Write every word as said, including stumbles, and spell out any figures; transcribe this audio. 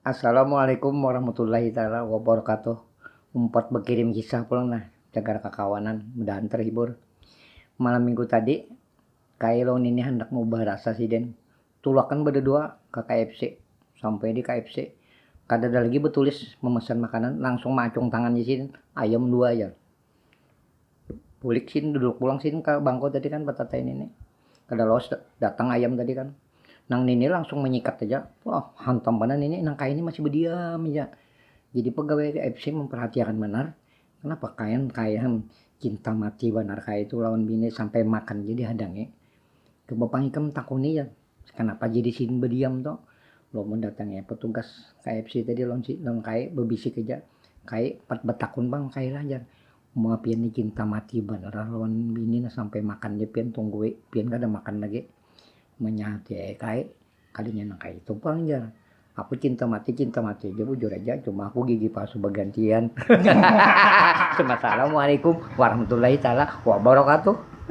Assalamualaikum warahmatullahi taala wabarakatuh. Umpat bekirim kisah pulang nah, cagar kakawanan, mudahan terhibur. Malam minggu tadi, kai lawan ini handak mau barasa siden. Tulakan berdua ke K F C. Sampai di K F C, kada ada lagi betulis memesan makanan, langsung macung tangan di sini, ayam dua aja. Bulik sini, duduk pulang sini ke bangko tadi kan, batatai nini. Kada los datang ayam tadi kan. Nang nini langsung menyikat aja. Wah, hantam banar nini, nang kai ini masih berdiam aja. Jadi pegawai K F C memperhatikan banar. Kenapa kaian, kaian cinta mati banar kai itu lawan bini sampai makan jadi hadangi. Coba pang ikam takuni ya. Kenapa jadi sini berdiam tuh? Lo mendatangi petugas K F C tadi lawan si lawan kai bebisik aja. Kai pat betakun bang kai lah jar. Mau pian ni cinta mati banar lawan bini nah sampai makan je pian tunggui. Pian kada makan lagi. Menyahati eh kai. Kalinya nang kai itu pang jar. Aku cinta mati, cinta mati aja bujur aja. Cuma aku gigi palsu bergantian. Assalamualaikum warahmatullahi taala wabarakatuh.